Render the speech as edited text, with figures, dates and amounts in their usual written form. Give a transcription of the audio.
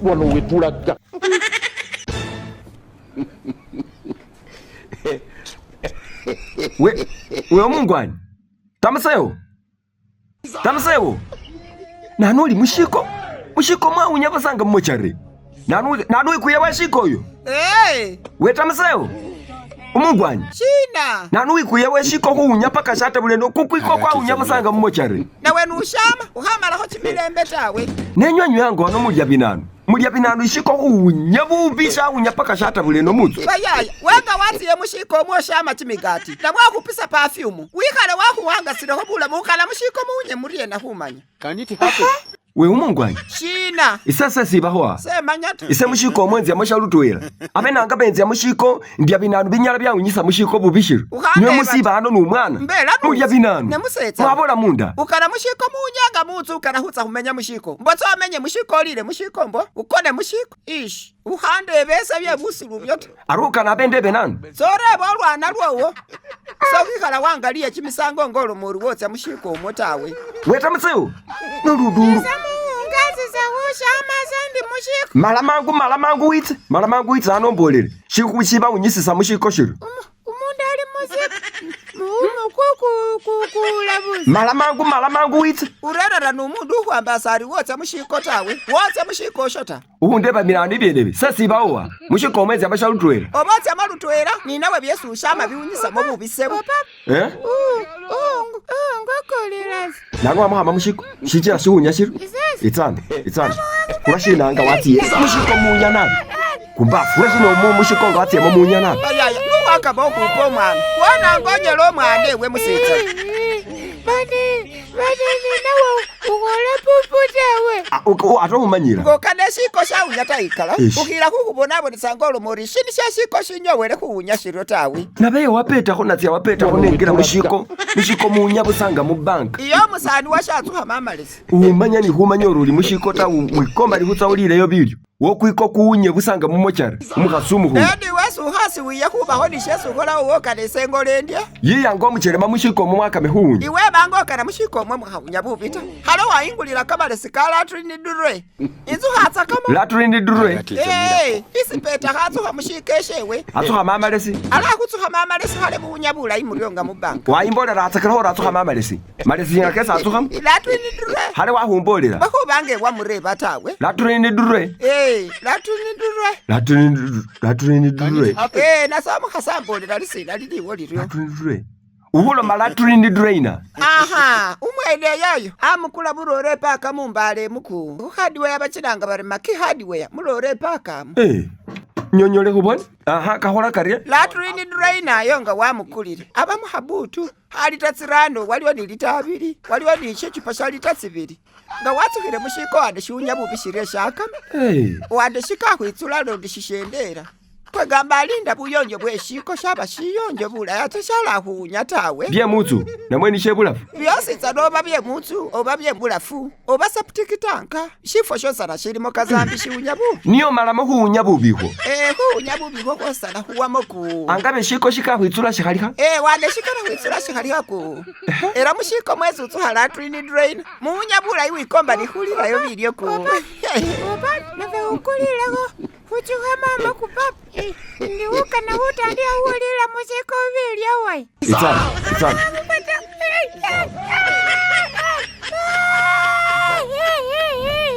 Wano wetulaga. We, we omungwani tamusewo tamusewo nanu uli mushiko mushiko mwawunya busa nga mumochari nanu nanu wikuye weshiko oyo Hey, we tamusewo umungwanyi shina nanu wikuye weshiko khuwunya paka shatabuleno kukwiko kwawunya busa nga mumochari nawe nushama ukhamalakho chimilembe tawe. nenywanyu yange wano mulya binanu mulya binanu ishiko khuwunya bubi shawunya paka shatabuleno mutsu Bayaya wenga watsiye mushiko omwo shama chimigati namwakhupisa perfume wikhale wakhuwangasilekho bulamu ukhala mushiko muwunye muryena khumanya. Can it happen? We umungwanyi Shina isese sibakhowa semanya ta. ise mushiko omwo nzya mushalutwela abe nanga benzya mushiko ndya binanu binyala byawunyisa mushiko bubishilo Ukhandeba nywe musiba ano numwana Mbela mulya binanu Nemusetsa. mwabola munda Ukana mushiko munyanga mutsu ukana khutsa khumenya mushiko mbotsa wamenye mushiko olile mushiko mbo ukone mushiko ishi ukhandeba ese bye busilu byo ta. ari ukana abe ndebe nanu Soreba olwana lwowo sokhwikhala wangaliye chimisango ngoloma ori wotsa mushiko omwo tawe. weta musewu noludulu Muungazisa khushama sendi mushiko. mala mangu mala mangu witse mala mangu witse ano mbolele shibawunyisisa mushiko shilo Umundu ali musiko muhumu kukula busa. mala mangu mala mangu witse Urerera numundu ukhwambasa ari wotsa mushiko tawe wotsa mushiko osho ta. ukhundeba binanu ibyenebi sesibawowa mushiko omwo nzya mushalutwela Oba otsa malutwela ninawe byesi ushama biwunyisamo bubi sebo. eh? Ungokolelasa. nanu wamukhama mushiko shichila shiwunya shilo Isese. itsana itsana ulwashinanga watsiye mushiko munya nabi kumbafu ulwashina omu mushiko nga watsiyemo munya nabi Bayaya nuwakaba okhupa omwana wonanga onyela omwana ewe musetsa. Bani bani ninawe ukhola pupu tawe. ate omumanyila Ngokana eshiko shawunya tayikala Ish. ukhila khukhubonabonesa ngoloma ori shini sheshiko shinyowele khuwunya shiryo tawe. nabeye wapetakho natsya wapetakho nengila mushiko mushiko munya busanga mubanka Iyo omusani washatsukhamo amalesi. umanya nikhumanya ori uli mushiko ta wikomba likhutsa ulileyo bilyo wokwiko kuwunye busanga mumochari umukhasi umukhulu Edi wesi ukhasi wiye khubakho ni shesi ukholawo wokana esengola endya. yiyanga omuchelema mushiko omwo mwakame khuwunya Iwe banga okana mushiko omwe mukhawunya bubi ta. Khale wayingulila kamalesi ka latrini durwe. Inzu khatsakamo. latrini durwe That is a Ee, miracle. isipeta khatsukha mushiko eshewe. atsukhama amalesi Ala khutsukhamo amalesi khale buwunya bulayi muryo nga mubanka. wayimbolela atsakilakho ori atsukhama amalesi malesi singa kesi atsukhamo Latrini durwe. khale wakhumbolela Bakhubanga ewamureba tawe. latrini durwe Ee, latrini durwe. latrini Can durwe it happen? Ee, nase omukhasi ambolela lisina liliwo liryo. latrini durwe ukhuloma latrini durwe Aha, umwene yoyo amukula bulore paka mumbale emuku. Khu hardware bachilanga bari Maki Hardware mulore paka amu. nyonyole khubone aha kakhola karye Latrini drainer yo nga wamukulile. Aba mukhabutu khalita tsirano waliwo ni lita abili waliwo ni shichupa sha lita tsibili. Nga watsukhile mushiko wande shiwunya bubi shirye shakama. Wande shikakhwitsula lundi shishendela. Kwegamba alinda buyonjo bwe shiko shaba shiyonjo bulayi ate shalakhuwunya tawe. bye mutsu namwe ni shebulafu Byositsana oba bye mutsu oba bye bulafu oba septic tank shifo shosana shilimo kazambi shiwunya bubi. niyo malamo khuwunya bubikhwo Eh, khuwunya bubi khwo khwosana khuwamo ku. angabe shiko shikakhwitsula shikhalikha Eh, wande shikana khwitsula shikhalikha ku. Era mushiko mwesi utsukha latrini drain muwunya bulayi wikomba likhulilayo bilyo ku. Oba nafe khukulilakho khutsukha mama kupapa. Ndi khukana khutandikha khulila mushiko bilyo wayi. itsana itsana Pata.